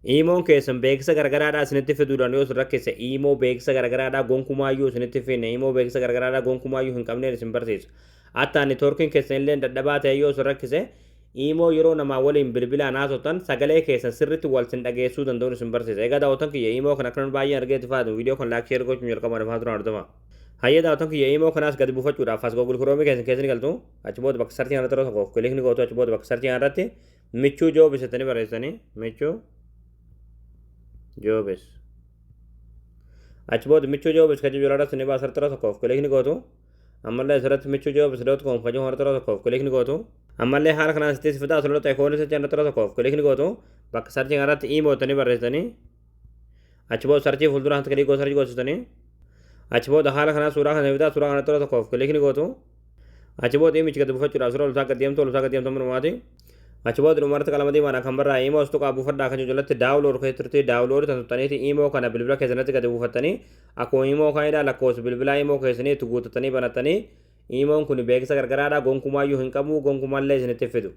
Imoon keessan beeksisa garagaraadhaa isinitti fiduudhaan yoo isin rakkise, imo beeksisa garagaraadhaa gonkumaayyuu isinitti finne, imo beeksisa garagaraadhaa gonkumaayyuu hin qabneen isin barsiisa. Hatta networkiin keessan illee dadhabaa ta'e yoo isin rakkise, imo yeroo namaa waliin bilbilaan haasoftan sagalee keessan sirriitti wal sin dhageessuu danda'uun isin barsiisa. Egaa daawwattoon kiyya, imo kana akkanan baay'een argee itti fayyadamu. Viidiyoo kan like, share gochuun jalqabaa dhufaa turan hordofaa. Hayyee daawwattoon kiyya, imo kanaas gadi buufachuudhaaf as Google Chrome keessan keessa ni galtu. Achi booda bakka searchii kanarratti yeroo tokko click ni gootu. Achi booda bakka searchii kanarratti Michuu Jobs jettanii barreessanii, Michuu Jobs. Achi booda Michuu Jobs kan jiru irratti ni baasa, irratti tokkoof click ni gootu. Ammallee asirratti michuujobs.com kan jiru irratti tokkoof click ni gootu. Ammallee haala kanaan sitti fidaa, asirratti icon search irratti tokkoof click ni gootu. Bakka searchii kanarratti imo jettanii barreessanii, achi booda searchii fuuldura click gootu, searchii goosisanii, achi booda haala kanaan suuraa kana fidaa, suuraa kanatti tokkoof click ni gootu. Achi booda imichi gadi buufachuudhaaf suuraa olsaa gad deemtu, olsaa gad deemtu manumaati. Achi booda dhumarratti qalama diimaadhaan kan barraa'e imo as tuqaa buufadhaa kan jiru jalatti download keessa turte, download tan tuqxaniiti imo kana bilbila keessanitti gadi buufattanii, akkuma imo kanidha lakkoofsa bilbilaa imo keessanii itti guutatanii banattanii, imoon kun beeksisa gargaraadha gonkumaayyuu hin qabu, gonkumaallee isinitti fidu.